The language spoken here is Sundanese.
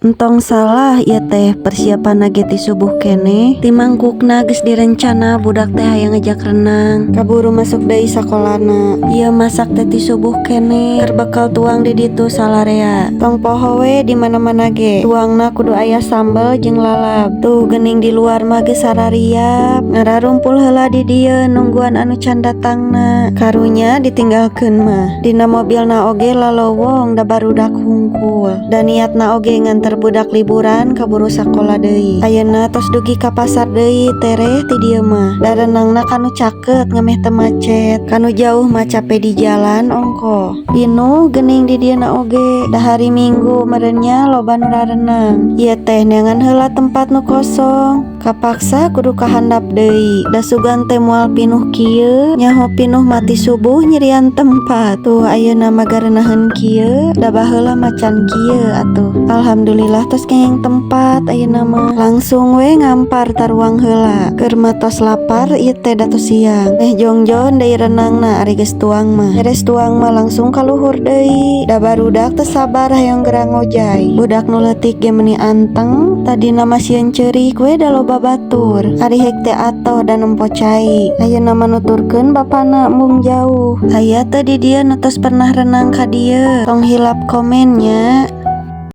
Entong salah ieu teh, persiapanna ge ti subuh keneh. Ti mangkukna geus direncana, budak teh hayang ngajak renang. Kaburu masuk deui sakolana. Ieu masak teh ti subuh keneh. Keur bekal tuang di ditu salarea. Tong poho we, di mana-mana ge tuangna kudu aya sambel jeung lalap. Tuh geuning, di luar mah geus sarariap. Ngararumpul heula di dieu nungguan anu can datangna. Karunya ditinggalkeun mah. Dina mobilna oge lalowong, da barudak hungkul. Da niatna oge nganter budak liburan, kaburu sakola deui. Ayeuna tos dugi ka pasar deui, tereh ti dieu mah. Da renangna kanu caket, ngemeh teu macet. Kanu jauh mah cape di jalan, ongkoh. Pinuh geuning di dieuna oge. Da hari Minggu meureun nya, loba nu rarenang. Ieu teh neangan heula tempat nu kosong. Kapaksa kudu ka handap deui. Da sugan teh moal pinuh kieu. Nyaho pinuh mah ti subuh nyirian tempat. Tuh, ayeuna mah garenaheun kieu. Da baheula mah can kieu atuh. Alhamdulillah, tos kenging tempat ayeuna mah. Langsung we ngampar taruang heula. Keur mah tos lapar ieu teh, da tos siang. Meh jongjon deui renangna ari geus tuang mah. Beres tuang mah langsung ka luhur deui. Da barudak teu sabar, hayang geura ngojay. Budak nu leutik ge meuni anteng. Tadina mah sieun ceurik we, da loba batur. Ari hek teh atoh, da nempo cai. Ayeuna mah nuturkeun bapana embung jauh. Aya teu di dieu nu tos pernah renang ka dieu? Tong hilap komen nya.